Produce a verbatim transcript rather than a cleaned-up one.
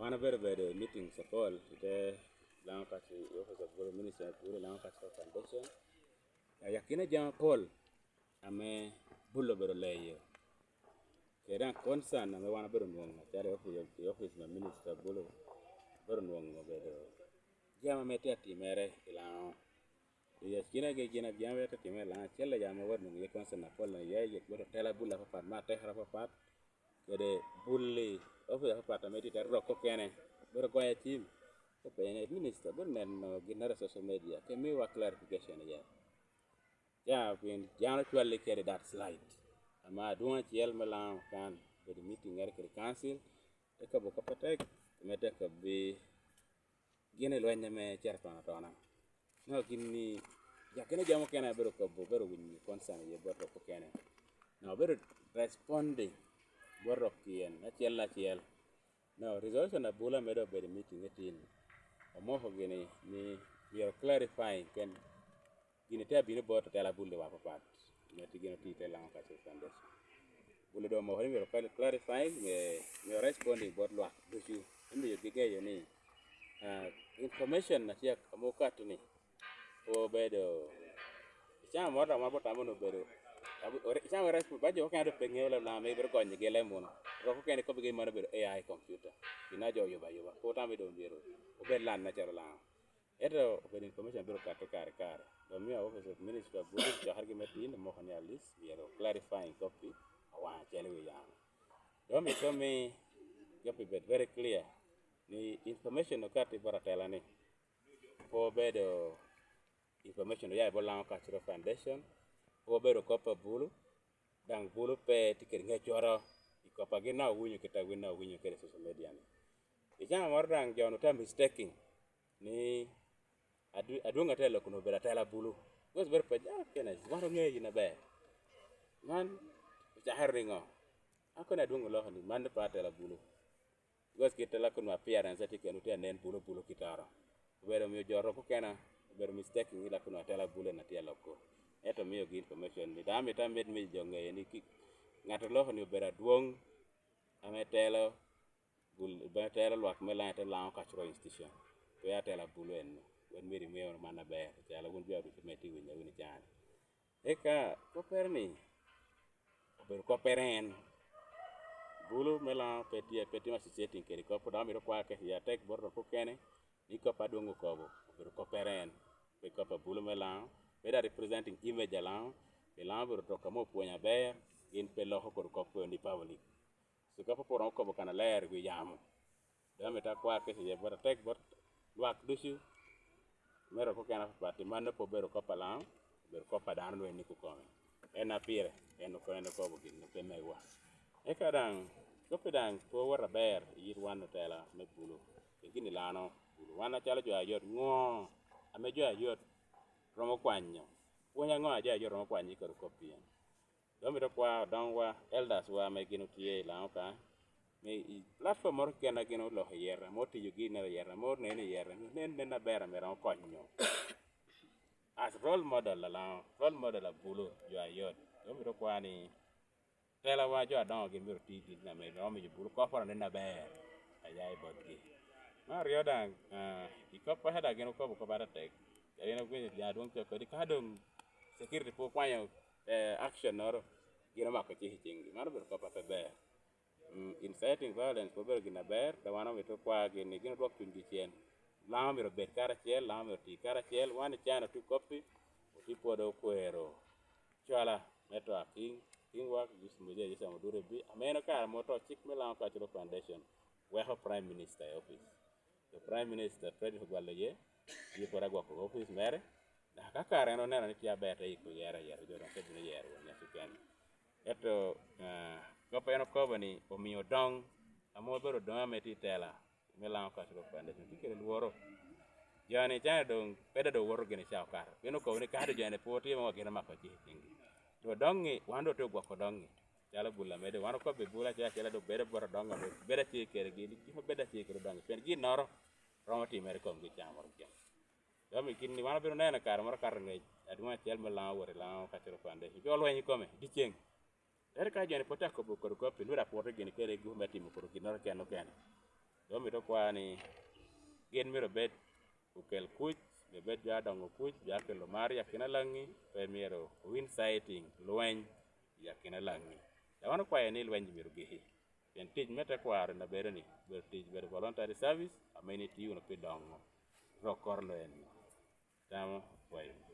Wan obedo bedo i meeting apol i te Lango Kac i Office of Bulu Ministry of Bulu Lango Kac Foundation. Ayakine jami apol ame Bulu obedo leyo. Kede daŋ concern ame wan obedo nwoŋo acalo i office, i office me Minister Bulu obedo nwoŋo obedo jami ame tye atimere i Lango. I akina gi gin a jami ame tye atimere i Lango, acel i jami ame obedo nwoŋo iye concern apol iye, iye obedo tela Bulu apapat, me atekere apapat, kede Bulu i office apapat ame tye i te rok okene. Obedo goyo cim, openyo ni, "Minister, obedo neno ginnoro i social media, ke miwa clarification iye." Ca pien jan ocwalli kede that slide. Ama adwoŋ acel me Lango kan obedo i meeting ere kede council, te kobo kop atek, me te kobbi gin i lweny ame cito atona atona. No, gin ni, jakene jami okene abedo kobo, obedo winyo concern iye bot rok okene. No, obedo responding bot rok tyen acel acel. No, resolution a Bulu ame dok obedo i meeting etin, omoko gini ni myero clarifying ken gini te abino bot otela Bulu wa apapat. Ame tye gin oti te Lango Cultural Foundation. Bulu dong omoko ni myero cla-, clarifying, me, myero responding bot lwak ducu. Me miyogi geyo ni, ah, information a tye ame okato ni, pe obedo, i caa moro dok wan bot amo ni obedo, abu-, ore-, i caa moro ba jo okene dok pe ŋeo leb Lango, ame ibino gonyogi i leb muno. Rok okene ikobbigi ni mano obedo A I computer. Gin a jo oyubo ayuba. Pe otamo ni dong myero obed lan acalo Lango. Ento obedo information a bino kato kare kare. Dok mio Office of Ministry of Bulu cokere gi me tin omoko ni at least myero clarifying copy awaŋ acel i wi yamo. Dok mito mi copy bed very clear ni information okatti bot atela ni pe obedo information oya i bot Lango Cultural Foundation, pe obedo kop a Bulu, daŋ Bulu pe tye kede ŋeccoro i kop a gin a owinyo kit a win a owinyo kede i social media ni. I caa moro daŋ jo-nu te mistaking ni adw-, adwoŋ atela kun obedo atela Bulu. Because bedo pe, "Ah, Kenneth, wan oŋeyi in aber. Man ocakere niŋo?" An kono adwoŋ oloko ni, "Man pe atela Bulu." Because kit a lak onwoŋo appearance tye kene, tye anen Bulu Bulu kitoro. Obedo omio jo rok okene, obedo mistaking ni lak onwoŋo atela Bulu en atye aloko. Ento omiogi information ni, dano mito amed miyo jo ŋeye ni ki-, ŋat oloko ni obedo adwoŋ ame telo Bul-, ame telo lwak me Lango, te Lango Cultural Institution. Pe atela Bulu en, wan myero iŋe wunu man aber, calo wun jo ducu ame itye winyo wunu i caa-ni. Eka koppere ni obedo koppere en. Bulu me Lango pe tye, pe tye associating kede kop, dok mito kwa kec iye atek bot rok okene, ni kop adwoŋ okobo, obedo koppere en. Pe kop a Bulu me Lango, pe daŋ representing image a Lango, pi Lango obedo rok ame opwonyo aber, gin pe loko kodi kop kweo ni public. Pi kop a pwod romo kobo kan aler i wi yamo. Dok amito akwa kec iye bot atek bot lwak ducu, me rok okene apapat, i mano pe obedo kop a Lango, obedo kop a dano lweny ni kukome. En a pire, en oko-, en okobo gin pe megwa. Eka daŋ, koppi daŋ pe owoto aber i yit wan otela me Bulu, pi gin i Lango, Bulu. Wan acalo jo ayot, ŋo ame jo ayot romo kwanyo? Pwony aŋo a jo ayot romo kwanyo i kare kop pien? Dok mito kwa odoŋwa, elders wa ame gin otye i Lango ka, me i platform moro keken a gin oloko i yere, ame otiyo gi neno i yere, ame oneno i yere, nen, nen aber ame romo konyo. As role model a Lango, role model a Bulu, jo ayot. Dok mito kwa ni, tela wa jo adoŋo gin myero ti gin ame romo miyo Bulu kopporo nen aber, aya i botgi. Me aryo daŋ, ah, i kop oca daŋ gin okobo kop atetek. Gin ogwinyo jo adwoŋ ca kodi, ka doŋ security pwod okwanyo, eh, action-noro, gin omako cik i ciŋgi. Mano obedo kop a pe ber. Mm, inciting violence pe obedo gin aber, dok wan omito kwa gin ni gin odwok cunygi cen. Lango myero obed karacel, Lango myero oti karacel. Wan i China otye koppi, otye pwod okwero cwala me to a King, King Wak, Yusuf Mujahid, Yusuf Amadure B, ame en okara ma oto cik me Lango Cultural Foundation, weko Prime Minister i office. To Prime Minister Frederick Ogwal Oyee, yie pwod agwoko office mere, dok ka kare en oneno ni tye aber, te yiko yero, yero jo dok te bino yero won nyaci kene. Ento, ah, kop en okobo ni omio odoŋ, ame obedo odoŋ ame tye i tela me Lango Cultural Foundation, tye kede lworo. Jo-ni cene doŋ, pe dok woto gin i ca okato. Pien okobo ni ka doŋ jo-ni pwod tye, ma gin omako cik i ciŋgi. To odoŋ-ŋi, wan doŋ tye ogwoko odoŋ-ŋi. Calo Bulu ame doŋ wan okobbe Bulu acel acel, doŋ bedo bot odoŋ ame bedo acel kedgi, ni kit ma bedo acel kede odoŋ-ŋi. Pien ginnoro romo timere i komgi i caa moro keken. Dok i kin ni wan obino neno kare moro akato ngec, adwoŋ acel me Lango wot i Lango Cultural Foundation. Jo olweny i kome, dyeceŋ. Ento ka jo-ni pwod tye akobo kodi kop, nwoŋo dok pwod tye gin kede gup me timo kodi ginnoro kene okene. Dok omito kwa ni gin myero obed okel kuc, myero obed jo adoŋo kuc, jo akelo mar i akina Laŋi, pe myero owin inciting lweny i akina Laŋi. Dok wan okwayo ni lweny myero giki, pien tic me tekwaro en abedo ni, bedo tic, bedo voluntary service ame in itio wunu pi doŋo rok kor lweny. Tamo kwayo.